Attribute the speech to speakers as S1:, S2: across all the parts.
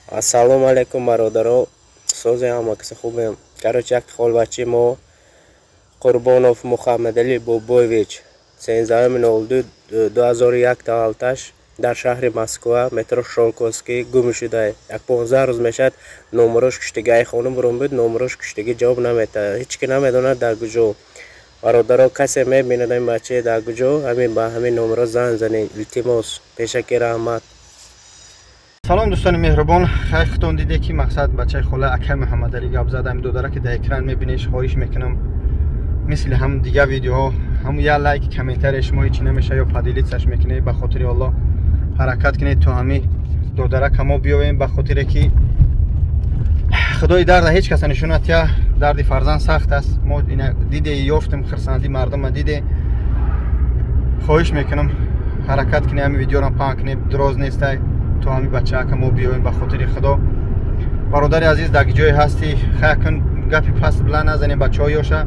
S1: Ассалому алайкум, бародаро, сози ҳама касе хубем. Короче, як холбачи мо Қурбонов Мухаммадали Бобоевич, 13.02.2001 таваллудаш, дар шаҳри Москва, метро Шолковский гум шуда. Як 15 рӯз мешавад, номерош куштагӣ. Ай хона бурун буд, номерош куштагӣ, ҷавоб наметаҳад. Ҳеҷ ки намедонад дар куҷо. Бародаро, касе мебинад ин бача дар куҷо, ҳамин ба ҳамин номеро занг занед, илтимос, пешаки раҳмат.
S2: Салом, дӯстони меҳрубон. Хай, худтон диде, ки мақсад бачаи хола акай Муҳаммадалӣ гап зад. Ҳами додара, ки дар экран мебинеш, хоҳиш мекунам, мисли ҳам дигар видеоҳо, ҳамун як лайк, комментария шумо ҳечи намеша, ё поделиться ш мекунед. Ба хотири Аллоҳ ҳаракат кунед, то ҳами додарака мо биёвем, ба хотире ки худои дарда ҳеҷ каса нишон натия. Дарди фарзанд сахт аст. Мо ина диде, ёфтем, хирсандӣ мардума диде. Хоҳиш мекунам, ҳаракат кунед, ҳами видеорам паҳн кунед, дроз нестай, то ҳами бачаака мо биёем. Ба хотири Худо, бародари азиз, дар ҷое ҳастӣ, хай, кун гапи паст била назанем. Бачаҳо ёша,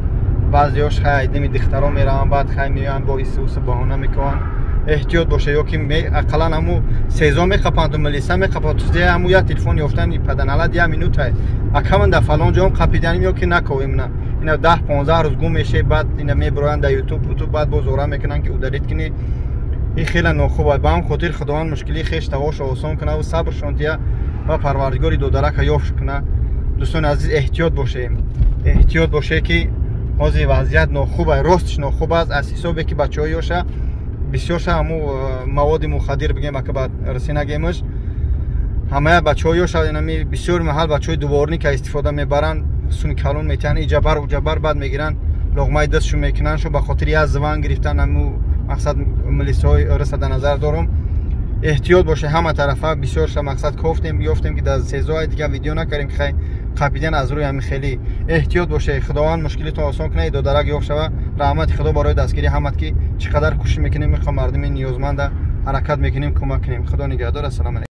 S2: баъзеёш хай дими дихтаро мераванд, баъд хай меоянд, бо исуса баҳона мекунанд. Эҳтиёт боша, ё ки ақаллан ҳаму СИЗО меқапанду милиса меқапанд. Ҳаму як телефон ёфтани паданалад як минутай, акаман дар фалон ҷом қапиданим ё ки наковем. На, ина 10-15 рӯз гум мешавӣ, баъд ина мебироянд дар Ютуб, Ютуб, баъд боз ора мекунанд, ки удалить кунӣ. Ин хеле нохуб аст. Ба ҳам хотир Худованд мушкилии хеш тавошо осон кунад ва сабршон тия ва Парвардигори додарака ёфт кунад. Дӯстони азиз, эҳтиёт бошем, эҳтиёт боше, ки ҳозир вазъият нохуб аст, ростш нохуб аст, аз ҳисобе ки бачаҳои ёша бисёрша ҳаму маводи мухаддир бигем, ака ба рси нагемаш, ҳамая бачаҳои ёша инами бисёр маҳал бачаҳои дворника истифода мебаранд, суни калон метиҳанд, иҷабар уҷабар, баъд мегиранд, лоғмаи дастшон мекунанд шу ба хотири як зван гирифтан. Ҳаму мақсад милисҳои рса дар назар дорум. Эҳтиёт боше ҳама тарафа. Бисёрша мақсад кофтем, ёфтем, ки дар СИЗО, дигар видео накардем, ки хай қапидан аз рӯи ҳами. Хеле эҳтиёт боше. Худованд мушкилитон осон кунад, додарак ёфт шава. Раҳмати Худо барои дастгирии ҳамат, ки чӣ қадар кӯшиш мекунем, мехоҳ мардуми ниёзманда ҳаракат мекунем, кӯмак кунем. Худо нигаҳдор. Ассалому алайкум.